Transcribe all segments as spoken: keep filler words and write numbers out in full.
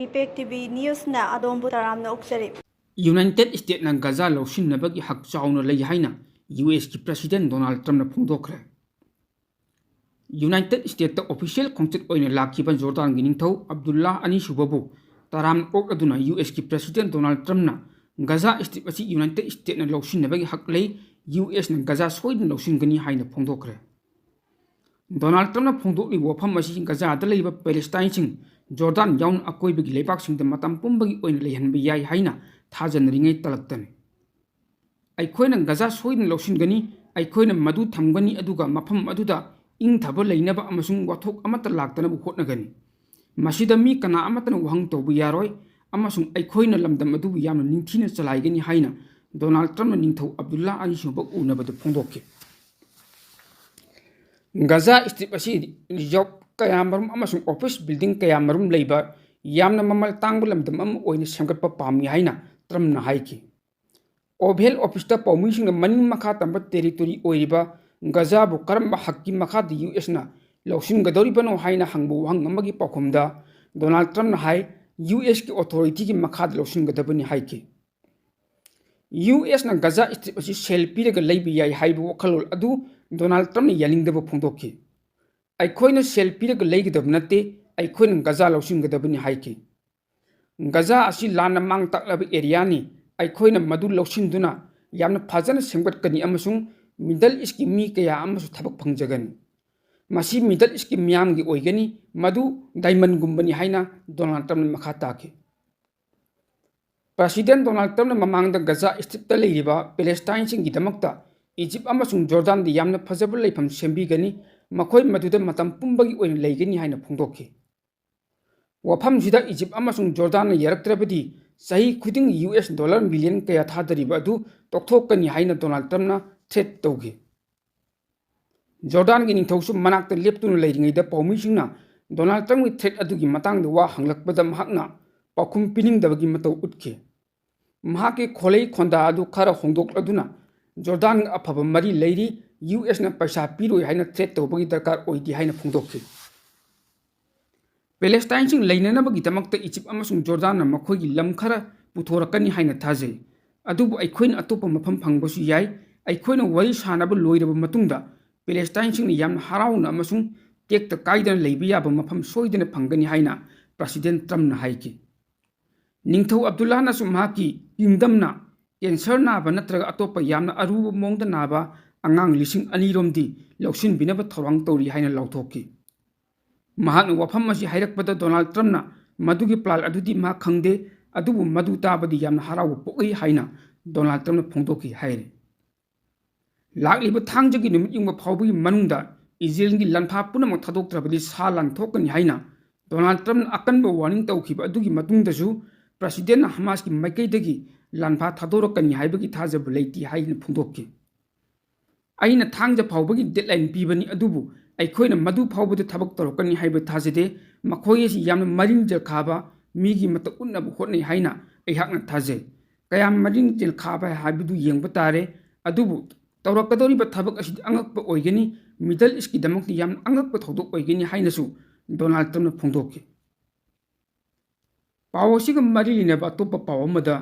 Impact T V ꯅ꯭ꯌꯨꯁꯅ ꯑꯗꯣꯝꯕꯨ ꯇꯔꯥꯝꯅ ꯑꯣꯛꯆꯔꯤ꯫ United ꯁ꯭ꯇꯦꯠꯅ ꯒꯖꯥ ꯂꯧꯁꯤꯟꯅꯕꯒꯤ ꯍꯛ ꯆꯥꯎꯅ ꯂꯩ ꯍꯥꯏꯅ ꯌꯨ ꯑꯦꯁꯀꯤ ꯄ꯭ꯔꯁꯤꯗꯦꯟ ꯗꯣꯅꯥꯜꯗ ꯇ꯭ꯔꯝꯞꯅ ꯐꯣꯡꯗꯣꯛꯈ꯭ꯔꯦ꯫ ꯌꯨꯅꯥꯏꯇꯦꯗ ꯁ꯭ꯇꯦꯠꯇ ꯑꯣꯐꯤꯁꯤꯌꯦꯜ ꯈꯣꯡꯆꯠ ꯑꯣꯏꯅ ꯂꯥꯛꯈꯤꯕ ꯖꯣꯔꯗꯥꯟꯒꯤ ꯅꯤꯡꯊꯧ ꯑꯕꯗꯨꯜꯂꯥ ꯑꯅꯤꯁꯨꯕꯕꯨ ꯇꯔꯥꯝꯅ ꯑꯣꯛꯂꯗꯨꯅ ꯌꯨ ꯑꯦꯁꯀꯤ ꯄ꯭ꯔꯁꯤꯗꯦꯟ ꯗꯣꯅꯥꯜꯗ ꯇ꯭ꯔꯝꯞꯅ ꯒꯖꯥ ꯁ꯭ꯇ꯭ꯔꯤꯞ ꯑꯁꯤ ꯌꯨꯅꯥꯏꯇꯦꯗ ꯁ꯭ꯇꯦꯠꯅ ꯂꯧꯁꯤꯟꯅꯕꯒꯤ ꯍꯛ ꯂꯩ, ꯌꯨ ꯑꯦꯁꯅ ꯒꯖꯥ ꯁꯣꯏꯗꯅ ꯂꯧꯁꯤꯟꯒꯅꯤ ꯍꯥꯏꯅ ꯐꯣꯡꯗꯣꯛꯈ꯭ꯔꯦ꯫ ꯗꯣꯅꯥꯜꯗ ꯇ꯭ꯔꯝꯞꯅ ꯐꯣꯡꯗꯣꯛꯂꯤꯕ ꯋꯥꯐꯝ ꯑꯁꯤ ꯒꯖꯥꯗ ꯂꯩꯕ ꯄꯦꯂꯦꯁꯇꯥꯏꯟꯁꯤꯡ, ꯖꯣꯔꯗꯥꯟ ꯌꯥꯎꯅ ꯑꯀꯣꯏꯕꯒꯤ ꯂꯩꯕꯥꯛꯁꯤꯡꯗ ꯃꯇꯝ ꯄꯨꯝꯕꯒꯤ ꯑꯣꯏꯅ ꯂꯩꯍꯟꯕ ꯌꯥꯏ ꯍꯥꯏꯅ ꯊꯥꯖꯅꯔꯤꯉꯩ ꯇꯥꯂꯛꯇꯅꯤ꯫ ꯑꯩꯈꯣꯏꯅ ꯒꯖꯥ ꯁꯣꯏꯗꯅ ꯂꯧꯁꯤꯟꯒꯅꯤ, ꯑꯩꯈꯣꯏꯅ ꯃꯗꯨ ꯊꯝꯒꯅꯤ, ꯑꯗꯨꯒ ꯃꯐꯝ ꯑꯗꯨꯗ ꯏꯪꯊꯕ ꯂꯩꯅꯕ ꯑꯃꯁꯨꯡ ꯋꯥꯊꯣꯛ ꯑꯃꯠꯇ ꯂꯥꯛꯇꯅꯕ ꯍꯣꯠꯅꯒꯅꯤ꯫ ꯃꯁꯤꯗ ꯃꯤ ꯀꯅꯥ ꯑꯃꯠꯇꯅ ꯋꯥꯍꯪ ꯇꯧꯕ ꯌꯥꯔꯣꯏ, ꯑꯃꯁꯨꯡ ꯑꯩꯈꯣꯏꯅ ꯂꯝꯗꯝ ꯑꯗꯨꯕꯨ ꯌꯥꯝꯅ ꯅꯤꯡꯊꯤꯅ ꯆꯂꯥꯏꯒꯅꯤ ꯍꯥꯏꯅ ꯗꯣꯅꯥꯜꯗ ꯇ꯭ꯔꯝꯞꯅ ꯅꯤꯡꯊꯧ ꯑꯕꯗꯨꯜꯂꯥ ꯑꯅꯤꯁꯨꯕ ꯎꯅꯕꯗ ꯐꯣꯡꯗꯣꯛꯈꯤ꯫ ꯒꯖꯥ ꯁ꯭ꯇ꯭ꯔꯤꯞ ꯑꯁꯤ ꯔꯤꯖꯣꯔꯠ ꯀꯌꯥꯃꯔꯨꯝ ꯑꯃꯁꯨꯡ ꯑꯣꯐꯤꯁ ꯕꯤꯜꯗꯤꯡ ꯀꯌꯥꯃꯔꯨꯝ ꯂꯩꯕ ꯌꯥꯝꯅ ꯃꯃꯜ ꯇꯥꯡꯕ ꯂꯝꯗꯝ ꯑꯃ ꯑꯣꯏꯅ ꯁꯦꯝꯒꯠꯄ ꯄꯥꯝꯃꯤ ꯍꯥꯏꯅ ꯇ꯭ꯔꯝꯞꯅ ꯍꯥꯏꯈꯤ꯫ ꯑꯣꯚꯦꯜ ꯑꯣꯐꯤꯁꯇ ꯄꯥꯎꯃꯤꯁꯤꯡꯅ ꯃꯅꯤꯡ ꯃꯈꯥ ꯇꯝꯕ ꯇꯦꯔꯤꯇꯣꯔꯤ ꯑꯣꯏꯔꯤꯕ ꯒꯖꯥꯕꯨ ꯀꯔꯝꯕ ꯍꯛꯀꯤ ꯃꯈꯥꯗ ꯌꯨ ꯑꯦꯁꯅ ꯂꯧꯁꯤꯟꯒꯗꯧꯔꯤꯕꯅꯣ ꯍꯥꯏꯅ ꯍꯪꯕ ꯋꯥꯍꯪ ꯑꯃꯒꯤ ꯄꯥꯎꯈꯨꯝꯗ ꯗꯣꯅꯥꯜꯗ ꯇ꯭ꯔꯝꯞꯅ ꯍꯥꯏ, "ꯌꯨ ꯑꯦꯁꯀꯤ ꯑꯣꯊꯣꯔꯤꯇꯤꯒꯤ ꯃꯈꯥꯗ ꯂꯧꯁꯤꯟꯒꯗꯕꯅꯤ" ꯍꯥꯏꯈꯤ꯫ ꯌꯨ ꯑꯦꯁꯅ ꯒꯖꯥ ꯁ꯭ꯇ꯭ꯔꯤꯞ ꯑꯁꯤ ꯁꯦꯜ ꯄꯤꯔꯒ ꯂꯩꯕ ꯌꯥꯏ ꯍꯥꯏꯕ ꯋꯥꯈꯜꯂꯣꯟ ꯑꯗꯨ ꯗꯣꯅꯥꯜꯗ ꯇ꯭ꯔꯝꯞꯅ ꯌꯥꯅꯤꯡꯗꯕ ꯐꯣꯡꯗꯣꯛꯈꯤ꯫ "ꯑꯩꯈꯣꯏꯅ ꯁꯦꯜ ꯄꯤꯔꯒ ꯂꯩꯒꯗꯕ ꯅꯠꯇꯦ, ꯑꯩꯈꯣꯏꯅ ꯒꯖꯥ ꯂꯧꯁꯤꯟꯒꯗꯕꯅꯤ" ꯍꯥꯏꯈꯤ꯫ "ꯒꯖꯥ ꯑꯁꯤ ꯂꯥꯟꯅ ꯃꯥꯡ ꯇꯥꯛꯂꯕ ꯑꯦꯔꯤꯌꯥꯅꯤ꯫ ꯑꯩꯈꯣꯏꯅ ꯃꯗꯨ ꯂꯧꯁꯤꯟꯗꯨꯅ ꯌꯥꯝꯅ ꯐꯖꯅ ꯁꯦꯝꯒꯠꯀꯅꯤ ꯑꯃꯁꯨꯡ ꯃꯤꯗꯜ ꯏꯁ꯭ꯠꯀꯤ ꯃꯤ ꯀꯌꯥ ꯑꯃꯁꯨ ꯊꯕꯛ ꯐꯪꯖꯒꯅꯤ꯫ ꯃꯁꯤ ꯃꯤꯗꯜ ꯏꯁ꯭ꯠꯀꯤ ꯃꯤꯌꯥꯝꯒꯤ ꯑꯣꯏꯒꯅꯤ, ꯃꯗꯨ ꯗꯥꯏꯃꯟꯒꯨꯝꯕꯅꯤ" ꯍꯥꯏꯅ ꯗꯣꯅꯥꯜꯗ ꯇ꯭ꯔꯝꯞꯅ ꯃꯈꯥ ꯇꯥꯈꯤ꯫ ꯄ꯭ꯔꯁꯤꯗꯦꯟ ꯗꯣꯅꯥꯜꯗ ꯇ꯭ꯔꯝꯞꯅ ꯃꯃꯥꯡꯗ ꯒꯖꯥ ꯁ꯭ꯇ꯭ꯔꯤꯞꯇ ꯂꯩꯔꯤꯕ ꯄꯦꯂꯦꯁꯇꯥꯏꯟꯁꯤꯡꯒꯤꯗꯃꯛꯇ ꯏꯖꯤꯞ ꯑꯃꯁꯨꯡ ꯖꯣꯔꯗꯥꯟꯗ ꯌꯥꯝꯅ ꯐꯖꯕ ꯂꯩꯐꯝ ꯁꯦꯝꯕꯤꯒꯅꯤ, ꯃꯈꯣꯏ ꯃꯗꯨꯗ ꯃꯇꯝ ꯄꯨꯝꯕꯒꯤ ꯑꯣꯏꯅ ꯂꯩꯒꯅꯤ ꯍꯥꯏꯅ ꯐꯣꯡꯗꯣꯛꯈꯤ꯫ ꯋꯥꯐꯝꯁꯤꯗ ꯏꯖꯤꯞ ꯑꯃꯁꯨꯡ ꯖꯣꯔꯗꯥꯟꯅ ꯌꯥꯔꯛꯇ꯭ꯔꯕꯗꯤ ꯆꯍꯤ ꯈꯨꯗꯤꯡꯒꯤ ꯌꯨ ꯑꯦꯁ ꯗꯣꯂꯔ ꯃꯤꯂꯤꯌꯟ ꯀꯌꯥ ꯊꯥꯗꯔꯤꯕ ꯑꯗꯨ ꯇꯣꯛꯊꯣꯛꯀꯅꯤ ꯍꯥꯏꯅ ꯗꯣꯅꯥꯜꯗ ꯇ꯭ꯔꯝꯞꯅ ꯊ꯭ꯔꯦꯠ ꯇꯧꯈꯤ꯫ ꯖꯣꯔꯗꯥꯟꯒꯤ ꯅꯤꯡꯊꯧꯁꯨ ꯃꯅꯥꯛꯇ ꯂꯦꯞꯇꯨꯅ ꯂꯩꯔꯤꯉꯩꯗ ꯄꯥꯎꯃꯤꯁꯤꯡꯅ ꯗꯣꯅꯥꯜꯗ ꯇ꯭ꯔꯝꯞꯀꯤ ꯊ꯭ꯔꯦꯠ ꯑꯗꯨꯒꯤ ꯃꯇꯥꯡꯗ ꯋꯥ ꯍꯪꯂꯛꯄꯗ ꯃꯍꯥꯛꯅ ꯄꯥꯎꯈꯨꯝ ꯄꯤꯅꯤꯡꯗꯕꯒꯤ ꯃꯇꯧ ꯎꯠꯈꯤ꯫ ꯃꯍꯥꯛꯀꯤ ꯈꯣꯜꯂꯩ ꯈꯣꯟꯗꯥ ꯑꯗꯨ ꯈꯔ ꯍꯣꯡꯗꯣꯛꯂꯗꯨꯅ ꯖꯣꯔꯗꯥꯟꯒ ꯑꯐꯕ ꯃꯔꯤ ꯂꯩꯔꯤ, ꯌꯨ ꯑꯦꯁꯅ ꯄꯩꯁꯥ ꯄꯤꯔꯣꯏ ꯍꯥꯏꯅ ꯊ꯭ꯔꯦꯠ ꯇꯧꯕꯒꯤ ꯗꯔꯀꯥꯔ ꯑꯣꯏꯗꯦ ꯍꯥꯏꯅ ꯐꯣꯡꯗꯣꯛꯈꯤ꯫ ꯄꯦꯂꯦꯁꯇꯥꯏꯟꯁꯤꯡ ꯂꯩꯅꯅꯕꯒꯤꯗꯃꯛꯇ ꯏꯖꯤꯞ ꯑꯃꯁꯨꯡ ꯖꯣꯔꯗꯥꯟꯅ ꯃꯈꯣꯏꯒꯤ ꯂꯝ ꯈꯔ ꯄꯨꯊꯣꯔꯛꯀꯅꯤ ꯍꯥꯏꯅ ꯊꯥꯖꯩ꯫ ꯑꯗꯨꯕꯨ ꯑꯩꯈꯣꯏꯅ ꯑꯇꯣꯞꯄ ꯃꯐꯝ ꯐꯪꯕꯁꯨ ꯌꯥꯏ꯫ ꯑꯩꯈꯣꯏꯅ ꯋꯥꯔꯤ ꯁꯥꯅꯕ ꯂꯣꯏꯔꯕ ꯃꯇꯨꯡꯗ ꯄꯦꯂꯦꯁꯇꯥꯏꯟꯁꯤꯡꯅ ꯌꯥꯝꯅ ꯍꯔꯥꯎꯅ ꯑꯃꯁꯨꯡ ꯇꯦꯛꯇ ꯀꯥꯏꯗꯅ ꯂꯩꯕ ꯌꯥꯕ ꯃꯐꯝ ꯁꯣꯏꯗꯅ ꯐꯪꯒꯅꯤ ꯍꯥꯏꯅ ꯄ꯭ꯔꯁꯤꯗꯦꯟ ꯇ꯭ꯔꯝꯞꯅ ꯍꯥꯏꯈꯤ꯫ ꯅꯤꯡꯊꯧ ꯑꯕꯗꯨꯜꯂꯥꯅꯁꯨ ꯃꯍꯥꯛꯀꯤ ꯀꯤꯡꯗꯝꯅ ꯀꯦꯟꯁꯔ ꯅꯥꯕ ꯅꯠꯇ꯭ꯔꯒ ꯑꯇꯣꯞꯄ ꯌꯥꯝꯅ ꯑꯔꯨꯕ ꯃꯑꯣꯡꯗ ꯅꯥꯕ ꯑꯉꯥꯡ ꯂꯤꯁꯤꯡ ꯑꯅꯤ ꯔꯣꯝꯗꯤ ꯂꯧꯁꯤꯟꯕꯤꯅꯕ ꯊꯧꯔꯥꯡ ꯇꯧꯔꯤ ꯍꯥꯏꯅ ꯂꯥꯎꯊꯣꯛꯈꯤ꯫ ꯃꯍꯥꯛꯅ ꯋꯥꯐꯝ ꯑꯁꯤ ꯍꯥꯏꯔꯛꯄꯗ ꯗꯣꯅꯥꯜꯗ ꯇ꯭ꯔꯝꯞꯅ ꯃꯗꯨꯒꯤ ꯄ꯭ꯂꯥꯟ ꯑꯗꯨꯗꯤ ꯃꯍꯥꯛ ꯈꯪꯗꯦ, ꯑꯗꯨꯕꯨ ꯃꯗꯨ ꯇꯥꯕꯗꯤ ꯌꯥꯝꯅ ꯍꯔꯥꯎꯕ ꯄꯣꯛꯏ ꯍꯥꯏꯅ ꯗꯣꯅꯥꯜꯗ ꯇ꯭ꯔꯝꯞꯅ ꯐꯣꯡꯗꯣꯛꯈꯤ ꯍꯥꯏꯔꯤ꯫ ꯂꯥꯛꯂꯤꯕ ꯊꯥꯡꯖꯒꯤ ꯅꯨꯃꯤꯠ ꯌꯨꯡꯕ ꯐꯥꯎꯕꯒꯤ ꯃꯅꯨꯡꯗ ꯏꯖꯔꯦꯜꯒꯤ ꯂꯥꯟꯐꯥ ꯄꯨꯝꯅꯃꯛ ꯊꯥꯗꯣꯛꯇ꯭ꯔꯕꯗꯤ ꯁꯥ ꯂꯥꯟ ꯊꯣꯛꯀꯅꯤ ꯍꯥꯏꯅ ꯗꯣꯅꯥꯜꯗ ꯇ꯭ꯔꯝꯞꯅ ꯑꯀꯟꯕ ꯋꯥꯔꯅꯤꯡ ꯇꯧꯈꯤꯕ ꯑꯗꯨꯒꯤ ꯃꯇꯨꯡꯗꯁꯨ ꯄ꯭ꯔꯁꯤꯗꯦꯟꯅ ꯍꯃꯥꯁꯀꯤ ꯃꯥꯏꯀꯩꯗꯒꯤ ꯂꯥꯟꯐꯥ ꯊꯥꯗꯣꯔꯛꯀꯅꯤ ꯍꯥꯏꯕꯒꯤ ꯊꯥꯖꯕ ꯂꯩꯇꯦ ꯍꯥꯏꯅ ꯐꯣꯡꯗꯣꯛꯈꯤ꯫ ꯑꯩꯅ ꯊꯥꯡꯖ ꯐꯥꯎꯕꯒꯤ ꯗꯦꯗꯂꯥꯏꯟ ꯄꯤꯕꯅꯤ, ꯑꯗꯨꯕꯨ ꯑꯩꯈꯣꯏꯅ ꯃꯗꯨ ꯐꯥꯎꯕꯗ ꯊꯕꯛ ꯇꯧꯔꯛꯀꯅꯤ ꯍꯥꯏꯕ ꯊꯥꯖꯗꯦ꯫ ꯃꯈꯣꯏ ꯑꯁꯤ ꯌꯥꯝꯅ ꯃꯔꯤꯡ ꯖꯦꯜꯈꯥꯕ ꯃꯤꯒꯤ ꯃꯇꯧ ꯎꯠꯅꯕ ꯍꯣꯠꯅꯩ ꯍꯥꯏꯅ ꯑꯩꯍꯥꯛꯅ ꯊꯥꯖꯩ꯫ ꯀꯌꯥꯝ ꯃꯔꯤꯡ ꯖꯦꯜꯈꯥꯕ ꯍꯥꯏꯕꯗꯨ ꯌꯦꯡꯕ ꯇꯥꯔꯦ꯫ ꯑꯗꯨꯕꯨ ꯇꯧꯔꯛꯀꯗꯧꯔꯤꯕ ꯊꯕꯛ ꯑꯁꯤꯗꯤ ꯑꯉꯛꯄ ꯑꯣꯏꯒꯅꯤ꯫ ꯃꯤꯗꯜ ꯏꯁꯀꯤꯗꯃꯛꯇ ꯌꯥꯝꯅ ꯑꯉꯛꯄ ꯊꯧꯗꯣꯛ ꯑꯣꯏꯒꯅꯤ ꯍꯥꯏꯅꯁꯨ ꯗꯣꯅꯥꯜꯗ ꯇ꯭ꯔꯝꯞꯅ ꯐꯣꯡꯗꯣꯛꯈꯤ꯫ ꯄꯥꯎ ꯑꯁꯤꯒ ꯃꯔꯤ ꯂꯩꯅꯕ ꯑꯇꯣꯞꯄ ꯄꯥꯎ ꯑꯃꯗ,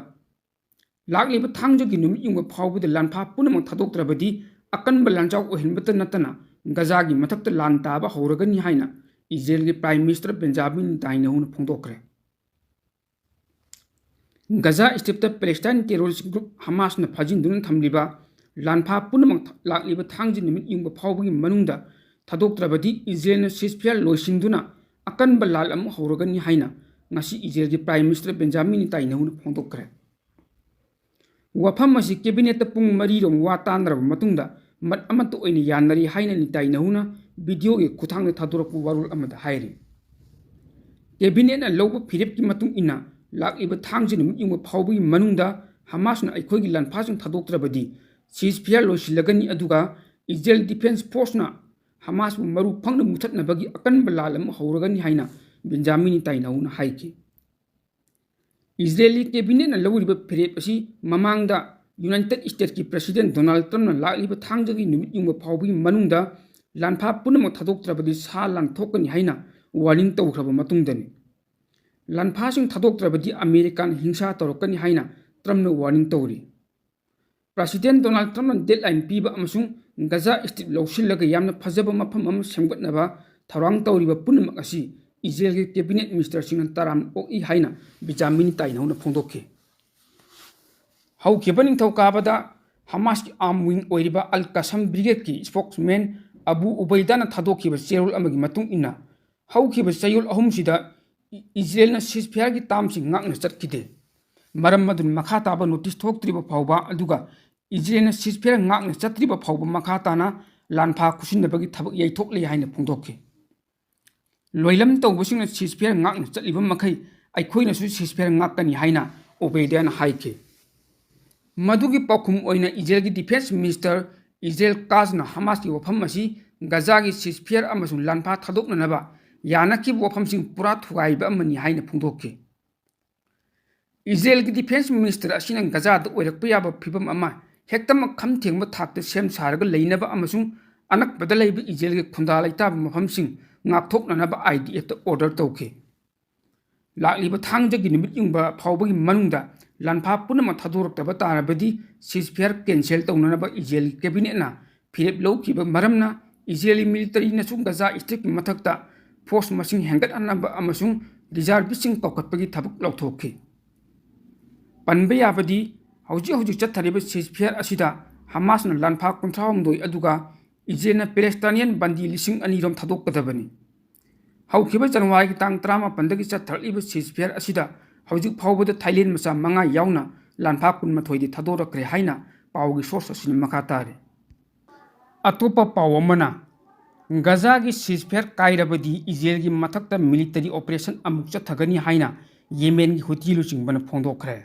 ꯂꯥꯛꯂꯤꯕ ꯊꯥꯡꯖꯒꯤ ꯅꯨꯃꯤꯠ ꯌꯨꯡꯕ ꯐꯥꯎꯕꯗ ꯂꯥꯟꯐꯥ ꯄꯨꯝꯅꯃꯛ ꯊꯥꯗꯣꯛꯇ꯭ꯔꯕꯗꯤ ꯑꯀꯟꯕ ꯂꯥꯟꯖꯥꯎ ꯑꯣꯏꯍꯟꯕꯇ ꯅꯠꯇꯅ ꯒꯖꯥꯒꯤ ꯃꯊꯛꯇ ꯂꯥꯟ ꯇꯥꯕ ꯍꯧꯔꯒꯅꯤ ꯍꯥꯏꯅ ꯏꯖꯔꯦꯜꯒꯤ prime minister Benjamin ꯅꯦꯇꯥꯟꯌꯥꯍꯨꯅ ꯐꯣꯡꯗꯣꯛꯈ꯭ꯔꯦ꯫ ꯒꯖꯥ strip ꯄꯦꯂꯦꯁꯇꯥꯏꯟ terrorist group ꯍꯃꯥꯁꯅ ꯐꯥꯖꯤꯟꯗꯨꯅ ꯊꯝꯂꯤꯕ ꯂꯥꯟꯐꯥ ꯄꯨꯝꯅꯃꯛ ꯂꯥꯛꯂꯤꯕ ꯊꯥꯡꯖ ꯅꯨꯃꯤꯠ ꯌꯨꯡꯕ ꯐꯥꯎꯕꯒꯤ ꯃꯅꯨꯡꯗ ꯊꯥꯗꯣꯛꯇ꯭ꯔꯕꯗꯤ ꯏꯖꯔꯦꯜꯅ ꯁꯤꯖꯐꯤꯌꯥꯔ ꯂꯣꯏꯁꯤꯟꯗꯨꯅ ꯑꯀꯟꯕ ꯂꯥꯟ ꯑꯃ ꯍꯧꯔꯒꯅꯤ ꯍꯥꯏꯅ ꯉꯁꯤ ꯏꯖꯔꯦꯜꯒꯤ ꯄ꯭ꯔꯥꯏꯝ ꯃꯤꯅꯤꯁꯇꯔ ꯕꯦꯟꯖꯥꯃꯤꯟ ꯅꯦꯇꯥꯟꯌꯥꯍꯨꯅ ꯐꯣꯡꯗꯣꯛꯈ꯭ꯔꯦ꯫ ꯋꯥꯐꯝ ꯑꯁꯤ ꯀꯦꯕꯤꯅꯦꯠꯇ ꯄꯨꯡ ꯃꯔꯤꯔꯣꯝ ꯋꯥ ꯇꯥꯅꯔꯕ ꯃꯇꯨꯡꯗ ꯃꯠ ꯑꯃꯠꯇ ꯑꯣꯏꯅ ꯌꯥꯅꯔꯤ ꯍꯥꯏꯅ ꯅꯦꯇꯥꯟꯌꯥꯍꯨꯅ ꯚꯤꯗꯤꯑꯣꯒꯤ ꯈꯨꯠꯊꯥꯡꯗ ꯊꯥꯗꯣꯔꯛꯄ ꯋꯥꯔꯣꯜ ꯑꯃꯗ ꯍꯥꯏꯔꯤ꯫ ꯀꯦꯕꯤꯅꯦꯠꯅ ꯂꯧꯕ ꯐꯤꯔꯦꯞꯀꯤ ꯃꯇꯨꯡ ꯏꯟꯅ ꯂꯥꯛꯂꯤꯕ ꯊꯥꯡꯖ ꯅꯨꯃꯤꯠ ꯌꯨꯡꯕ ꯐꯥꯎꯕꯒꯤ ꯃꯅꯨꯡꯗ ꯍꯃꯥꯁꯅ ꯑꯩꯈꯣꯏꯒꯤ ꯂꯥꯟꯐꯥꯁꯤꯡ ꯊꯥꯗꯣꯛꯇ꯭ꯔꯕꯗꯤ ꯁꯤꯖꯐꯤꯌꯥꯔ ꯂꯣꯏꯁꯤꯜꯂꯒꯅꯤ, ꯑꯗꯨꯒ ꯏꯖꯔꯦꯜ ꯗꯤꯐꯦꯟꯁ ꯐꯣꯔꯁꯅ ꯍꯃꯥꯁꯄꯨ ꯃꯔꯨ ꯐꯪꯅ ꯃꯨꯊꯠꯅꯕꯒꯤ ꯑꯀꯟꯕ ꯂꯥꯟ ꯑꯃ ꯍꯧꯔꯒꯅꯤ ꯍꯥꯏꯅ ꯕꯦꯟꯖꯥꯃꯤꯟ ꯅꯦꯇꯥꯟꯌꯥꯍꯨꯅ ꯍꯥꯏꯈꯤ꯫ ꯏꯖꯔꯦꯂꯤ ꯀꯦꯕꯤꯅꯦꯠꯅ ꯂꯧꯔꯤꯕ ꯐꯤꯔꯦꯞ ꯑꯁꯤ ꯃꯃꯥꯡꯗ ꯌꯨꯅꯥꯏꯇꯦꯗ ꯁ꯭ꯇꯦꯠꯁꯀꯤ ꯄ꯭ꯔꯁꯤꯗꯦꯟ ꯗꯣꯅꯥꯜꯗ ꯇ꯭ꯔꯝꯞꯅ ꯂꯥꯛꯂꯤꯕ ꯊꯥꯡꯖꯒꯤ ꯅꯨꯃꯤꯠ ꯌꯨꯡꯕ ꯐꯥꯎꯕꯒꯤ ꯃꯅꯨꯡꯗ ꯂꯥꯟꯐꯥ ꯄꯨꯝꯅꯃꯛ ꯊꯥꯗꯣꯛꯇ꯭ꯔꯕꯗꯤ ꯁꯥ ꯂꯥꯟ ꯊꯣꯛꯀꯅꯤ ꯍꯥꯏꯅ warning ꯇꯧꯈ꯭ꯔꯕ ꯃꯇꯨꯡꯗꯅꯤ꯫ ꯂꯥꯟꯐꯥꯁꯤꯡ ꯊꯥꯗꯣꯛꯇ꯭ꯔꯕꯗꯤ ꯑꯃꯦꯔꯤꯀꯥꯅ ꯍꯤꯡꯁꯥ ꯇꯧꯔꯛꯀꯅꯤ ꯍꯥꯏꯅ ꯇ꯭ꯔꯝꯞꯅ warning ꯇꯧꯔꯤ꯫ ꯄ꯭ꯔꯦꯁꯤꯗꯦꯟꯠ ꯗꯣꯅꯥꯜꯗ ꯇ꯭ꯔꯝꯞꯅ deadline ꯄꯤꯕ ꯑꯃꯁꯨꯡ ꯒꯖꯥ ꯁ꯭ꯇ꯭ꯔꯤꯞ ꯂꯧꯁꯤꯜꯂꯒ ꯌꯥꯝꯅ ꯐꯖꯕ ꯃꯐꯝ ꯑꯃ ꯁꯦꯝꯒꯠꯅꯕ ꯊꯧꯔꯥꯡ ꯇꯧꯔꯤꯕ ꯄꯨꯝꯅꯃꯛ ꯑꯁꯤ ꯏꯖꯔꯦꯜꯒꯤ cabinet ministerꯁꯤꯡꯅ ꯇꯔꯥꯝꯅ ꯑꯣꯛꯏ ꯍꯥꯏꯅ ꯕꯤꯟꯖꯥꯃꯤꯟ ꯅꯦꯇꯥꯟꯌꯥꯍꯨꯅ ꯐꯣꯡꯗꯣꯛꯈꯤ꯫ ꯍꯧꯈꯤꯕ ꯅꯤꯡꯊꯧꯀꯥꯕꯗ ꯍꯃꯥꯁꯀꯤ arm wing ꯑꯣꯏꯔꯤꯕ ꯑꯜ ꯀꯥꯁꯝ brigadeꯀꯤ spokesman ꯑꯕꯨ ꯎꯕꯩꯗꯥꯅ ꯊꯥꯗꯣꯛꯈꯤꯕ ꯆꯦꯔꯣꯜ ꯑꯃꯒꯤ ꯃꯇꯨꯡ ꯏꯟꯅ, ꯍꯧꯈꯤꯕ ꯆꯌꯣꯜ ꯑꯍꯨꯝꯁꯤꯗ ꯏ-, ꯏꯖꯔꯦꯜꯅ ceasefire ꯒꯤ terms ꯁꯤꯡ ꯉꯥꯛꯅ ꯆꯠꯈꯤꯗꯦ꯫ ꯃꯔꯝ ꯑꯗꯨꯅ ꯃꯈꯥ ꯇꯥꯕ notice ꯊꯣꯛꯇ꯭ꯔꯤꯕ ꯐꯥꯎꯕ, ꯑꯗꯨꯒ ꯏꯖꯔꯦꯜꯅ ceasefire ꯉꯥꯛꯅ ꯆꯠꯇ꯭ꯔꯤꯕ ꯐꯥꯎꯕ ꯃꯈꯥ ꯇꯥꯅ ꯂꯥꯟꯐꯥ ꯈꯨꯠꯁꯤꯟꯅꯕꯒꯤ ꯊꯕꯛ ꯌꯩꯊꯣꯛꯂꯦ ꯍꯥꯏꯅ ꯐꯣꯡꯗꯣꯛꯈꯤ꯫ ꯂꯣꯏꯂꯝ ꯇꯧꯕꯁꯤꯡꯅ ceasefire ꯉꯥꯛꯅ ꯆꯠꯂꯤꯕ ꯃꯈꯩ ꯑꯩꯈꯣꯏꯅꯁꯨ ceasefire ꯉꯥꯛꯀꯅꯤ ꯍꯥꯏꯅ ꯎꯕꯩꯗꯥꯅ ꯍꯥꯏꯈꯤ꯫ ꯃꯗꯨꯒꯤ ꯄꯥꯎꯈꯨꯝ ꯑꯣꯏꯅ ꯏꯖꯔꯦꯜꯒꯤ defence minister ꯏꯖꯔꯦꯜ ꯀꯥꯖꯅ ꯍꯃꯥꯁꯀꯤ ꯋꯥꯐꯝ ꯑꯁꯤ ꯒꯖꯥꯒꯤ ceasefire ꯑꯃꯁꯨꯡ ꯂꯥꯟꯐꯥ ꯊꯥꯗꯣꯛꯅꯅꯕ ꯌꯥꯅꯈꯤꯕ ꯋꯥꯐꯝꯁꯤꯡ ꯄꯨꯔꯥ ꯊꯨꯒꯥꯏꯕ ꯑꯃꯅꯤ ꯍꯥꯏꯅ ꯐꯣꯡꯗꯣꯛꯈꯤ꯫ ꯏꯖꯔꯦꯜꯒꯤ defence minister ꯑꯁꯤꯅ ꯒꯖꯥꯗ ꯑꯣꯏꯔꯛꯄ ꯌꯥꯕ ꯐꯤꯚꯝ ꯑꯃ ꯍꯦꯛꯇꯃꯛ ꯈꯝ ꯊꯦꯡꯕ ꯊꯥꯛꯇ ꯁꯦꯝ ꯁꯥꯔꯒ ꯂꯩꯅꯕ ꯑꯃꯁꯨꯡ ꯑꯅꯛꯄꯗ ꯂꯩꯕ ꯏꯖꯔꯦꯜꯒꯤ ꯈꯨꯟꯗꯥ ꯂꯩꯇꯥꯕ ꯃꯐꯝꯁꯤꯡ ꯉꯥꯛꯊꯣꯛꯅꯅꯕ IDF ꯇ order ꯇꯧꯈꯤ꯫ ꯂꯥꯛꯂꯤꯕ ꯊꯥꯡꯖꯒꯤ ꯅꯨꯃꯤꯠ ꯌꯨꯡꯕ ꯐꯥꯎꯕꯒꯤ ꯃꯅꯨꯡꯗ ꯂꯥꯟꯐꯥ ꯄꯨꯝꯅꯃꯛ ꯊꯥꯗꯣꯔꯛꯇꯕ ꯇꯥꯔꯕꯗꯤ ceasefire cancel ꯇꯧꯅꯅꯕ ꯏꯖꯔꯦꯜꯒꯤ cabinet ꯅ ꯐꯤꯔꯦꯞ ꯂꯧꯈꯤꯕ ꯃꯔꯝꯅ ꯏꯖꯔꯦꯜꯒꯤ military ꯅꯁꯨ ꯒꯖꯥ ꯁ꯭ꯇ꯭ꯔꯤꯞꯀꯤ ꯃꯊꯛꯇ force ꯃꯁꯤꯡ ꯍꯦꯟꯒꯠꯍꯟꯅꯕ ꯑꯃꯁꯨꯡ reservist ꯁꯤꯡ ꯀꯧꯈꯠꯄꯒꯤ ꯊꯕꯛ ꯂꯧꯊꯣꯛꯈꯤ꯫ ꯄꯟꯕ ꯌꯥꯕꯗꯤ, ꯍꯧꯖꯤꯛ ꯍꯧꯖꯤꯛ ꯆꯠꯊꯔꯤꯕ ceasefire ꯑꯁꯤꯗ ꯍꯃꯥꯁꯅ ꯂꯥꯟꯐꯥ ꯀꯨꯟꯊ꯭ꯔꯥ ꯍꯨꯝꯗꯣꯏ ꯑꯗꯨꯒ ꯏꯖꯔꯦꯜꯅ Palestinian ꯕꯟꯗꯤ ꯂꯤꯁꯤꯡ ꯑꯅꯤ ꯔꯣꯝ ꯊꯥꯗꯣꯛꯀꯗꯕꯅꯤ꯫ ꯍꯧꯈꯤꯕ ꯖꯅꯋꯥꯔꯤꯒꯤ ꯇꯥꯡ ꯇꯔꯥꯃꯥꯄꯟꯗꯒꯤ ꯆꯠꯊꯔꯛꯂꯤꯕ ceasefire ꯑꯁꯤꯗ ꯍꯧꯖꯤꯛ ꯐꯥꯎꯕꯗ ꯊꯥꯏꯂꯦꯟ ꯃꯆꯥ ꯃꯉꯥ ꯌꯥꯎꯅ ꯂꯥꯟꯐꯥ ꯀꯨꯟꯃꯥꯊꯣꯏꯗꯤ ꯊꯥꯗꯣꯔꯛꯈ꯭ꯔꯦ ꯍꯥꯏꯅ ꯄꯥꯎꯒꯤ source ꯑꯁꯤꯅ ꯃꯈꯥ ꯇꯥꯔꯤ꯫ ꯑꯇꯣꯞꯄ ꯄꯥꯎ ꯑꯃꯅ, ꯒꯖꯥꯒꯤ ceasefire ꯀꯥꯏꯔꯕꯗꯤ ꯏꯖꯔꯦꯜꯒꯤ ꯃꯊꯛꯇ military operation ꯑꯃꯨꯛ ꯆꯠꯊꯒꯅꯤ ꯍꯥꯏꯅ ꯌꯦꯃꯦꯟꯒꯤ ꯍꯨꯇꯤ ꯂꯨꯆꯤꯡꯕꯅ ꯐꯣꯡꯗꯣꯛꯈ꯭ꯔꯦ꯫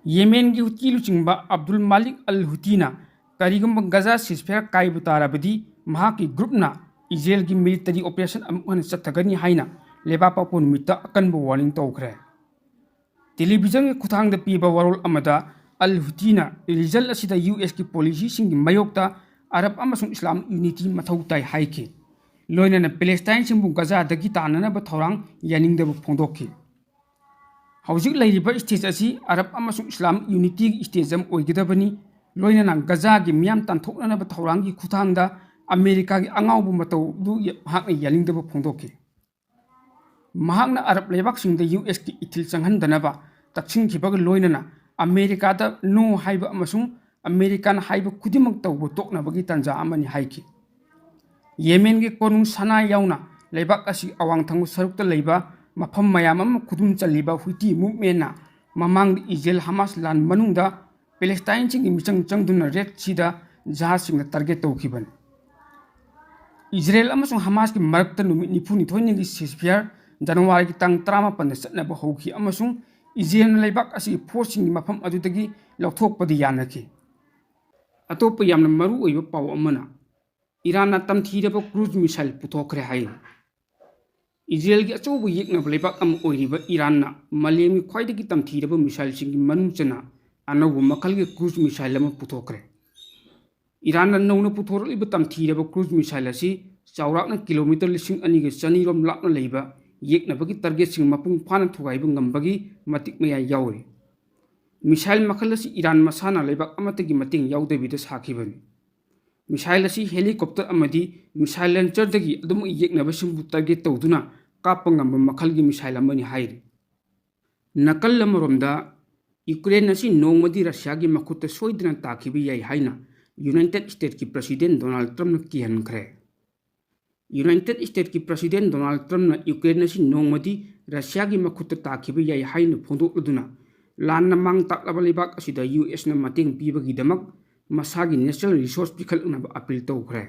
ꯌꯦꯃꯦꯟꯒꯤ ꯍꯨꯇꯤ ꯂꯨꯆꯤꯡꯕ ꯑꯕꯗꯨꯜ ꯃꯥꯂꯤꯛ ꯑꯜ ꯍꯨꯇꯤꯅ ꯀꯔꯤꯒꯨꯝꯕ ꯒꯖꯥ ceasefire ꯀꯥꯏꯕ ꯇꯥꯔꯕꯗꯤ ꯃꯍꯥꯛꯀꯤ group ꯅ ꯏꯖꯔꯦꯜꯒꯤ military operation ꯑꯃꯨꯛ ꯍꯟꯅ ꯆꯠꯊꯒꯅꯤ ꯍꯥꯏꯅ ꯂꯩꯕꯥꯛꯄꯣꯛꯄ ꯅꯨꯃꯤꯠꯇ ꯑꯀꯟꯕ warning ꯇꯧꯈ꯭ꯔꯦ꯫ Television ꯒꯤ ꯈꯨꯠꯊꯥꯡꯗ ꯄꯤꯕ ꯋꯥꯔꯣꯜ ꯑꯃꯗ ꯑꯜ ꯍꯨꯇꯤꯅ region ꯑꯁꯤꯗ US ꯀꯤ policy ꯁꯤꯡꯒꯤ ꯃꯥꯌꯣꯛꯇ ꯑꯔꯕ ꯑꯃꯁꯨꯡ ꯏꯁꯂꯥꯝ unity ꯃꯊꯧ ꯇꯥꯏ ꯍꯥꯏꯈꯤ꯫ ꯂꯣꯏꯅꯅ ꯄꯦꯂꯦꯁꯇꯥꯏꯟꯁꯤꯡꯕꯨ ꯒꯖꯥꯗꯒꯤ ꯇꯥꯟꯅꯅꯕ ꯊꯧꯔꯥꯡ ꯌꯥꯅꯤꯡꯗꯕ ꯐꯣꯡꯗꯣꯛꯈꯤ꯫ ꯍꯧꯖꯤꯛ ꯂꯩꯔꯤꯕ ꯁ꯭ꯇꯦꯠ ꯑꯁꯤ ꯑꯔꯕ ꯑꯃꯁꯨꯡ ꯏꯁꯂꯥꯃꯤꯛ ꯌꯨꯅꯤꯇꯤꯒꯤ ꯁ꯭ꯇꯦꯠ ꯑꯃ ꯑꯣꯏꯒꯗꯕꯅꯤ, ꯂꯣꯏꯅꯅ ꯒꯖꯥꯒꯤ ꯃꯤꯌꯥꯝ ꯇꯥꯟꯊꯣꯛꯅꯅꯕ ꯊꯧꯔꯥꯡꯒꯤ ꯈꯨꯠꯊꯥꯡꯗ ꯑꯃꯦꯔꯤꯀꯥꯒꯤ ꯑꯉꯥꯎꯕ ꯃꯇꯧꯗꯨ ꯃꯍꯥꯛꯅ ꯌꯥꯅꯤꯡꯗꯕ ꯐꯣꯡꯗꯣꯛꯈꯤ꯫ ꯃꯍꯥꯛꯅ ꯑꯔꯕ ꯂꯩꯕꯥꯛꯁꯤꯡꯗ ꯌꯨ ꯑꯦꯁꯀꯤ ꯏꯊꯤꯜ ꯆꯪꯍꯟꯗꯅꯕ ꯇꯛꯁꯤꯟꯈꯤꯕꯒ ꯂꯣꯏꯅꯅ ꯑꯃꯦꯔꯤꯀꯥꯗ "ꯅꯣ" ꯍꯥꯏꯕ ꯑꯃꯁꯨꯡ ꯑꯃꯦꯔꯤꯀꯥꯅ ꯍꯥꯏꯕ ꯈꯨꯗꯤꯡꯃꯛ ꯇꯧꯕ ꯇꯣꯛꯅꯕꯒꯤ ꯇꯥꯟꯖꯥ ꯑꯃꯅꯤ ꯍꯥꯏꯈꯤ꯫ ꯌꯦꯃꯦꯟꯒꯤ ꯀꯣꯅꯨꯡ ꯁꯅꯥ ꯌꯥꯎꯅ ꯂꯩꯕꯥꯛ ꯑꯁꯤ ꯑꯋꯥꯡ ꯊꯪꯕ ꯁꯔꯨꯛꯇ ꯂꯩꯕ ꯃꯐꯝ ꯃꯌꯥꯝ ꯑꯃ ꯈꯨꯗꯨꯝ ꯆꯜꯂꯤꯕ ꯍꯨꯇꯤ ꯃꯨꯚꯃꯦꯟꯅ ꯃꯃꯥꯡꯗ ꯏꯖꯔꯦꯜ ꯍꯃꯥꯁ ꯂꯥꯟ ꯃꯅꯨꯡꯗ ꯄꯦꯂꯦꯁꯇꯥꯏꯟꯁꯤꯡꯒꯤ ꯃꯤꯆꯪ ꯆꯪꯗꯨꯅ ꯔꯦꯗ ꯁꯤꯗ ꯖꯍꯥꯖꯁꯤꯡꯅ ꯇꯥꯔꯒꯦꯠ ꯇꯧꯈꯤꯕꯅꯤ꯫ ꯏꯖꯔꯦꯜ ꯑꯃꯁꯨꯡ ꯍꯃꯥꯁꯀꯤ ꯃꯔꯛꯇ ꯅꯨꯃꯤꯠ ꯅꯤꯐꯨꯅꯤꯊꯣꯏꯅꯤꯒꯤ ceasefire ꯖꯅꯋꯥꯔꯤꯒꯤ ꯇꯥꯡ ꯇꯔꯥꯃꯥꯄꯟꯗ ꯆꯠꯅꯕ ꯍꯧꯈꯤ ꯑꯃꯁꯨꯡ ꯏꯖꯔꯦꯜꯅ ꯂꯩꯕꯥꯛ ꯑꯁꯤꯒꯤ ꯐꯣꯔꯁꯁꯤꯡꯒꯤ ꯃꯐꯝ ꯑꯗꯨꯗꯒꯤ ꯂꯧꯊꯣꯛꯄꯗꯤ ꯌꯥꯅꯈꯤ꯫ ꯑꯇꯣꯞꯄ ꯌꯥꯝꯅ ꯃꯔꯨ ꯑꯣꯏꯕ ꯄꯥꯎ ꯑꯃꯅ, ꯏꯔꯥꯟꯅ ꯇꯝꯊꯤꯔꯕ cruise missile ꯄꯨꯊꯣꯛꯈ꯭ꯔꯦ ꯍꯥꯏꯔꯤ꯫ ꯏꯖꯔꯦꯜꯒꯤ ꯑꯆꯧꯕ ꯌꯦꯛꯅꯕ ꯂꯩꯕꯥꯛ ꯑꯃ ꯑꯣꯏꯔꯤꯕ ꯏꯔꯥꯟꯅ ꯃꯥꯂꯦꯝꯒꯤ ꯈ꯭ꯋꯥꯏꯗꯒꯤ ꯇꯝꯊꯤꯔꯕ missileꯁꯤꯡꯒꯤ ꯃꯅꯨꯡ ꯆꯟꯅ ꯑꯅꯧꯕ ꯃꯈꯜꯒꯤ cruise missile ꯑꯃ ꯄꯨꯊꯣꯛꯈ꯭ꯔꯦ꯫ ꯏꯔꯥꯟꯅ ꯅꯧꯅ ꯄꯨꯊꯣꯔꯛꯂꯤꯕ ꯇꯝꯊꯤꯔꯕ cruise missile ꯑꯁꯤ ꯆꯥꯎꯔꯥꯛꯅ kilometre ꯂꯤꯁꯤꯡ ꯑꯅꯤꯒ ꯆꯅꯤꯔꯣꯝ ꯂꯥꯞꯅ ꯂꯩꯕ ꯌꯦꯛꯅꯕꯒꯤ targetꯁꯤꯡ ꯃꯄꯨꯡ ꯐꯥꯅ ꯊꯨꯒꯥꯏꯕ ꯉꯝꯕꯒꯤ ꯃꯇꯤꯛ ꯃꯌꯥꯏ ꯌꯥꯎꯔꯤ꯫ Missile ꯃꯈꯜ ꯑꯁꯤ ꯏꯔꯥꯟ ꯃꯁꯥꯅ ꯂꯩꯕꯥꯛ ꯑꯃꯠꯇꯒꯤ ꯃꯇꯦꯡ ꯌꯥꯎꯗꯕꯤꯗ ꯁꯥꯈꯤꯕꯅꯤ꯫ Missile ꯑꯁꯤ helicopter ꯑꯃꯗꯤ missile launcherꯗꯒꯤ ꯑꯗꯨꯃꯛ ꯌꯦꯛꯅꯕꯁꯤꯡꯕꯨ target ꯇꯧꯗꯨꯅ ꯀꯥꯞꯄ ꯉꯝꯕ ꯃꯈꯜꯒꯤ missile ꯑꯃꯅꯤ ꯍꯥꯏꯔꯤ꯫ ꯅꯥꯀꯜ ꯑꯃꯔꯣꯝꯗ, ꯌꯨꯀ꯭ꯔꯦꯟ ꯑꯁꯤ ꯅꯣꯡꯃꯗꯤ ꯔꯁꯤꯌꯥꯒꯤ ꯃꯈꯨꯠꯇ ꯁꯣꯏꯗꯅ ꯇꯥꯈꯤꯕ ꯌꯥꯏ ꯍꯥꯏꯅ United Statesꯀꯤ President Donald Trumpꯅ ꯀꯤꯍꯟꯈ꯭ꯔꯦ꯫ United Statesꯀꯤ President Donald Trumpꯅ ꯌꯨꯀ꯭ꯔꯦꯟ ꯑꯁꯤ ꯅꯣꯡꯃꯗꯤ ꯔꯁꯤꯌꯥꯒꯤ ꯃꯈꯨꯠꯇ ꯇꯥꯈꯤꯕ ꯌꯥꯏ ꯍꯥꯏꯅ ꯐꯣꯡꯗꯣꯛꯂꯗꯨꯅ, ꯂꯥꯟꯅ ꯃꯥꯡ ꯇꯥꯛꯂꯕ ꯂꯩꯕꯥꯛ ꯑꯁꯤꯗ ꯌꯨ ꯑꯦꯁꯅ ꯃꯇꯦꯡ ꯄꯤꯕꯒꯤꯗꯃꯛ ꯃꯁꯥꯒꯤ natural resource ꯄꯤꯈꯠꯂꯛꯅꯕ appeal ꯇꯧꯈ꯭ꯔꯦ꯫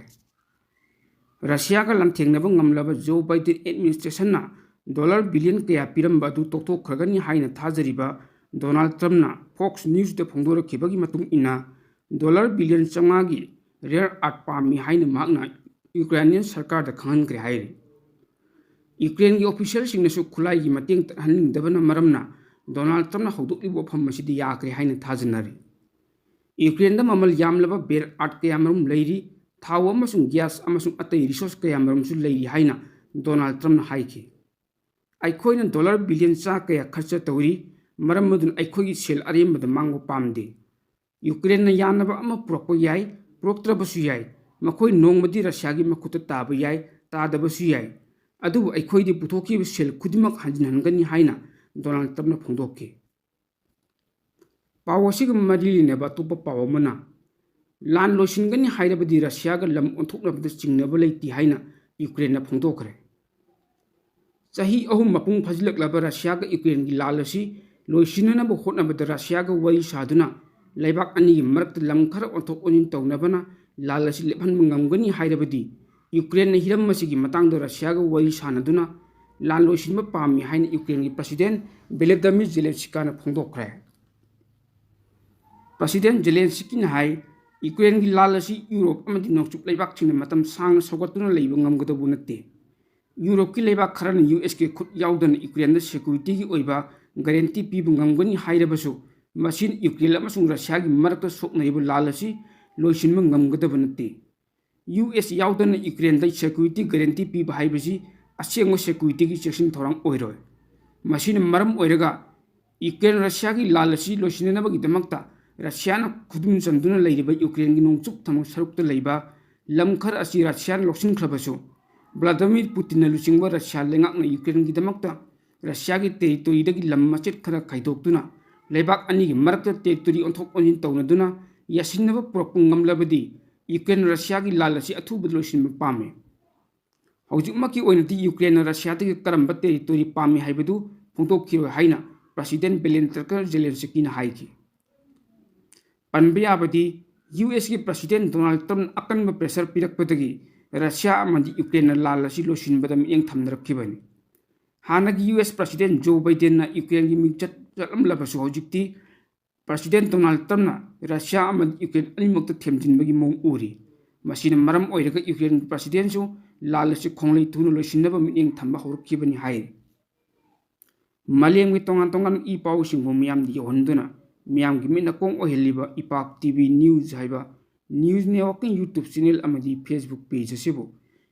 ꯔꯁꯤꯌꯥꯒ ꯂꯥꯟꯊꯦꯡꯅꯕ ꯉꯝꯂꯕ ꯖꯣ ꯕꯥꯏꯗꯦꯟ administrationꯅ dollar billion ꯀꯌꯥ ꯄꯤꯔꯝꯕ ꯑꯗꯨ ꯇꯣꯛꯊꯣꯛꯈ꯭ꯔꯒꯅꯤ ꯍꯥꯏꯅ ꯊꯥꯖꯔꯤꯕ Donald Trumpꯅ Fox Newsꯇ ꯐꯣꯡꯗꯣꯔꯛꯈꯤꯕꯒꯤ ꯃꯇꯨꯡ ꯏꯟꯅ, dollar billion ꯆꯥꯝꯃꯉꯥꯒꯤ rare earth ꯄꯥꯝꯃꯤ ꯍꯥꯏꯅ ꯃꯍꯥꯛꯅ Ukrainian ꯁꯔꯀꯥꯔꯗ ꯈꯪꯍꯟꯈ꯭ꯔꯦ ꯍꯥꯏꯔꯤ꯫ ꯌꯨꯀ꯭ꯔꯦꯟꯒꯤ officialꯁꯤꯡꯅꯁꯨ ꯈꯨꯠꯂꯥꯏꯒꯤ ꯃꯇꯦꯡ ꯇꯠꯍꯟꯅꯤꯡꯗꯕꯅ ꯃꯔꯝꯅ Donald Trumpꯅ ꯍꯧꯗꯣꯛꯂꯤꯕ ꯋꯥꯐꯝ ꯑꯁꯤꯗꯤ ꯌꯥꯈ꯭ꯔꯦ ꯍꯥꯏꯅ ꯊꯥꯖꯅꯔꯤ꯫ ꯌꯨꯀ꯭ꯔꯦꯟꯗ ꯃꯃꯜ ꯌꯥꯝꯂꯕ rare earth ꯀꯌꯥꯃꯔꯨꯝ ꯂꯩꯔꯤ꯫ ꯊꯥꯎ ꯑꯃꯁꯨꯡ gas ꯑꯃꯁꯨꯡ ꯑꯇꯩ resource ꯀꯌꯥ ꯃꯔꯨꯝꯁꯨ ꯂꯩꯔꯤ ꯍꯥꯏꯅ ꯗꯣꯅꯥꯜꯗ ꯇ꯭ꯔꯝꯞꯅ ꯍꯥꯏꯈꯤ꯫ "ꯑꯩꯈꯣꯏꯅ dollar billion ꯆꯥ ꯀꯌꯥ ꯈꯔꯆ ꯇꯧꯔꯤ, ꯃꯔꯝ ꯑꯗꯨꯅ ꯑꯩꯈꯣꯏꯒꯤ ꯁꯦꯜ ꯑꯔꯦꯝꯕꯗ ꯃꯥꯡꯕ ꯄꯥꯝꯗꯦ꯫ ꯌꯨꯀ꯭ꯔꯦꯟꯅ ꯌꯥꯅꯕ ꯑꯃ ꯄꯨꯔꯛꯄ ꯌꯥꯏ, ꯄꯨꯔꯛꯇ꯭ꯔꯕꯁꯨ ꯌꯥꯏ꯫ ꯃꯈꯣꯏ ꯅꯣꯡꯃꯗꯤ ꯔꯁꯤꯌꯥꯒꯤ ꯃꯈꯨꯠꯇ ꯇꯥꯕ ꯌꯥꯏ, ꯇꯥꯗꯕꯁꯨ ꯌꯥꯏ꯫ ꯑꯗꯨꯕꯨ ꯑꯩꯈꯣꯏꯗꯤ ꯄꯨꯊꯣꯛꯈꯤꯕ ꯁꯦꯜ ꯈꯨꯗꯤꯡꯃꯛ ꯍꯟꯖꯤꯟꯍꯟꯒꯅꯤ" ꯍꯥꯏꯅ ꯗꯣꯅꯥꯜꯗ ꯇ꯭ꯔꯝꯞꯅ ꯐꯣꯡꯗꯣꯛꯈꯤ꯫ ꯄꯥꯎ ꯑꯁꯤꯒ ꯃꯔꯤ ꯂꯩꯅꯕ ꯑꯇꯣꯞꯄ ꯄꯥꯎ ꯑꯃꯅ, ꯂꯥꯟ ꯂꯣꯏꯁꯤꯟꯒꯅꯤ ꯍꯥꯏꯔꯕꯗꯤ ꯔꯁꯤꯌꯥꯒ ꯂꯝ ꯑꯣꯟꯊꯣꯛꯅꯕꯗ ꯆꯤꯡꯅꯕ ꯂꯩꯇꯦ ꯍꯥꯏꯅ ꯌꯨꯀ꯭ꯔꯦꯟꯅ ꯐꯣꯡꯗꯣꯛꯈ꯭ꯔꯦ꯫ ꯆꯍꯤ ꯑꯍꯨꯝ ꯃꯄꯨꯡ ꯐꯥꯖꯤꯜꯂꯛꯂꯕ ꯔꯁꯤꯌꯥꯒ ꯌꯨꯀ꯭ꯔꯦꯟꯒꯤ ꯂꯥꯟ ꯑꯁꯤ ꯂꯣꯏꯁꯤꯟꯅꯅꯕ ꯍꯣꯠꯅꯕꯗ ꯔꯁꯤꯌꯥꯒ ꯋꯥꯔꯤ ꯁꯥꯗꯨꯅ ꯂꯩꯕꯥꯛ ꯑꯅꯤꯒꯤ ꯃꯔꯛꯇ ꯂꯝ ꯈꯔ ꯑꯣꯟꯊꯣꯛ ꯑꯣꯟꯁꯤꯟ ꯇꯧꯅꯕꯅ ꯂꯥꯟ ꯑꯁꯤ ꯂꯦꯞꯍꯟꯕ ꯉꯝꯒꯅꯤ ꯍꯥꯏꯔꯕꯗꯤ, ꯌꯨꯀ꯭ꯔꯦꯟꯅ ꯍꯤꯔꯝ ꯑꯁꯤꯒꯤ ꯃꯇꯥꯡꯗ ꯔꯁꯤꯌꯥꯒ ꯋꯥꯔꯤ ꯁꯥꯅꯗꯨꯅ ꯂꯥꯟ ꯂꯣꯏꯁꯤꯟꯕ ꯄꯥꯝꯃꯤ ꯍꯥꯏꯅ ꯌꯨꯀ꯭ꯔꯦꯟꯒꯤ President Volodymyr Zelenskyꯅ ꯐꯣꯡꯗꯣꯛꯈ꯭ꯔꯦ꯫ President Zelenskyꯅ ꯍꯥꯏ, ꯌꯨꯀ꯭ꯔꯦꯟꯒꯤ ꯂꯥꯟ ꯑꯁꯤ ꯌꯨꯔꯣꯞ ꯑꯃꯗꯤ ꯅꯣꯡꯆꯨꯞ ꯂꯩꯕꯥꯛꯁꯤꯡꯅ ꯃꯇꯝ ꯁꯥꯡꯅ ꯁꯧꯒꯠꯇꯨꯅ ꯂꯩꯕ ꯉꯝꯒꯗꯧꯕ ꯅꯠꯇꯦ꯫ ꯌꯨꯔꯣꯞꯀꯤ ꯂꯩꯕꯥꯛ ꯈꯔꯅ ꯌꯨ ꯑꯦꯁꯀꯤ ꯈꯨꯠ ꯌꯥꯎꯗꯅ ꯌꯨꯀ꯭ꯔꯦꯟꯗ securityꯒꯤ ꯑꯣꯏꯕ guarantee ꯄꯤꯕ ꯉꯝꯒꯅꯤ ꯍꯥꯏꯔꯕꯁꯨ, ꯃꯁꯤꯅ ꯌꯨꯀ꯭ꯔꯦꯟ ꯑꯃꯁꯨꯡ ꯔꯁꯤꯌꯥꯒꯤ ꯃꯔꯛꯇ ꯁꯣꯛꯅꯔꯤꯕ ꯂꯥꯟ ꯑꯁꯤ ꯂꯣꯏꯁꯤꯟꯕ ꯉꯝꯒꯗꯕ ꯅꯠꯇꯦ꯫ ꯌꯨ ꯑꯦꯁ ꯌꯥꯎꯗꯅ ꯌꯨꯀ꯭ꯔꯦꯟꯗ security guarantee ꯄꯤꯕ ꯍꯥꯏꯕꯁꯤ ꯑꯁꯦꯡꯕ securityꯒꯤ ꯆꯦꯛꯁꯤꯟ ꯊꯧꯔꯥꯡ ꯑꯣꯏꯔꯣꯏ꯫ ꯃꯁꯤꯅ ꯃꯔꯝ ꯑꯣꯏꯔꯒ ꯌꯨꯀ꯭ꯔꯦꯟ ꯔꯁꯤꯌꯥꯒꯤ ꯂꯥꯟ ꯑꯁꯤ ꯂꯣꯏꯁꯤꯟꯅꯅꯕꯒꯤꯗꯃꯛꯇ ꯔꯁꯤꯌꯥꯅ ꯈꯨꯗꯨꯝ ꯆꯟꯗꯨꯅ ꯂꯩꯔꯤꯕ ꯌꯨꯀ꯭ꯔꯦꯟꯒꯤ ꯅꯣꯡꯆꯨꯞ ꯊꯪꯕ ꯁꯔꯨꯛꯇ ꯂꯩꯕ ꯂꯝ ꯈꯔ ꯑꯁꯤ ꯔꯁꯤꯌꯥꯅ ꯂꯧꯁꯤꯟꯈ꯭ꯔꯕꯁꯨ, ꯚ꯭ꯂꯥꯗꯤꯃꯤꯔ ꯄꯨꯇꯤꯟꯅ ꯂꯨꯆꯤꯡꯕ ꯔꯁꯤꯌꯥ ꯂꯩꯉꯥꯛꯅ ꯌꯨꯀ꯭ꯔꯦꯟꯒꯤꯗꯃꯛꯇ ꯔꯁꯤꯌꯥꯒꯤ territoryꯗꯒꯤ ꯂꯝ ꯃꯆꯦꯠ ꯈꯔ ꯈꯥꯏꯗꯣꯛꯇꯨꯅ ꯂꯩꯕꯥꯛ ꯑꯅꯤꯒꯤ ꯃꯔꯛꯇ territory ꯑꯣꯟꯊꯣꯛ ꯑꯣꯟꯁꯤꯟ ꯇꯧꯅꯗꯨꯅ ꯌꯥꯁꯤꯟꯅꯕ ꯄꯨꯔꯛꯄ ꯉꯝꯂꯕꯗꯤ, ꯌꯨꯀ꯭ꯔꯦꯟ ꯔꯁꯤꯌꯥꯒꯤ ꯂꯥꯟ ꯑꯁꯤ ꯑꯊꯨꯕꯗ ꯂꯣꯏꯁꯤꯟꯕ ꯄꯥꯝꯃꯤ꯫ ꯍꯧꯖꯤꯛꯃꯛꯀꯤ ꯑꯣꯏꯅꯗꯤ ꯌꯨꯀ꯭ꯔꯦꯟꯅ ꯔꯁꯤꯌꯥꯗꯒꯤ ꯀꯔꯝꯕ territory ꯄꯥꯝꯃꯤ ꯍꯥꯏꯕꯗꯨ ꯐꯣꯡꯗꯣꯛꯈꯤꯔꯣꯏ ꯍꯥꯏꯅ President Volodymyr Zelenskyꯅ ꯍꯥꯏꯈꯤ꯫ ꯄꯟꯕ ꯌꯥꯕꯗꯤ, ꯌꯨ ꯑꯦꯁꯀꯤ President ꯗꯣꯅꯥꯜꯗ ꯇ꯭ꯔꯝꯞꯅ ꯑꯀꯟꯕ pressure ꯄꯤꯔꯛꯄꯗꯒꯤ ꯔꯁꯤꯌꯥ ꯑꯃꯗꯤ ꯌꯨꯀ꯭ꯔꯦꯟꯅ ꯂꯥꯟ ꯑꯁꯤ ꯂꯣꯏꯁꯤꯟꯕꯗ ꯃꯤꯠꯌꯦꯡ ꯊꯝꯅꯔꯛꯈꯤꯕꯅꯤ꯫ ꯍꯥꯟꯅꯒꯤ ꯌꯨ ꯑꯦꯁ President ꯖꯣ ꯕꯥꯏꯗꯦꯟꯅ ꯌꯨꯀ꯭ꯔꯦꯟꯒꯤ ꯃꯤꯡꯆꯠ ꯆꯠꯂꯝꯂꯕꯁꯨ, ꯍꯧꯖꯤꯛꯇꯤ President ꯗꯣꯅꯥꯜꯗ ꯇ꯭ꯔꯝꯞꯅ ꯔꯁꯤꯌꯥ ꯑꯃꯗꯤ ꯌꯨꯀ꯭ꯔꯦꯟ ꯑꯅꯤꯃꯛꯇ ꯊꯦꯝꯖꯤꯟꯕꯒꯤ ꯃꯑꯣꯡ ꯎꯔꯤ꯫ ꯃꯁꯤꯅ ꯃꯔꯝ ꯑꯣꯏꯔꯒ ꯌꯨꯀ꯭ꯔꯦꯟꯒꯤ Presidentꯁꯨ ꯂꯥꯟ ꯑꯁꯤ ꯈꯣꯡꯂꯩ ꯊꯨꯅ ꯂꯣꯏꯁꯤꯟꯅꯕ ꯃꯤꯠꯌꯦꯡ ꯊꯝꯕ ꯍꯧꯔꯛꯈꯤꯕꯅꯤ ꯍꯥꯏꯔꯤ꯫ ꯃꯥꯂꯦꯝꯒꯤ ꯇꯣꯉꯥꯟ ꯇꯣꯉꯥꯟꯕ ꯏ ꯄꯥꯎꯁꯤꯡꯕꯨ ꯃꯤꯌꯥꯝꯗ ꯌꯧꯍꯟꯗꯨꯅ ꯃꯤꯌꯥꯝꯒꯤ ꯃꯤꯠ ꯅꯥꯀꯣꯡ ꯑꯣꯏꯍꯜꯂꯤꯕ ꯏꯄꯥꯛ ꯇꯤ ꯚꯤ News ꯍꯥꯏꯕ News Networkꯀꯤ YouTube channel ꯑꯃꯗꯤ Facebook page ꯑꯁꯤꯕꯨ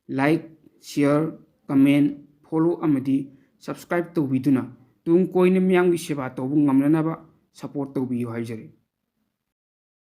like, share, comment, follow ꯑꯃꯗꯤ subscribe ꯇꯧꯕꯤꯗꯨꯅ ꯇꯨꯡ ꯀꯣꯏꯅ ꯃꯤꯌꯥꯝꯒꯤ ꯁꯦꯕꯥ ꯇꯧꯕ ꯉꯝꯅꯅꯕ support ꯇꯧꯕꯤꯌꯨ ꯍꯥꯏꯖꯔꯤ꯫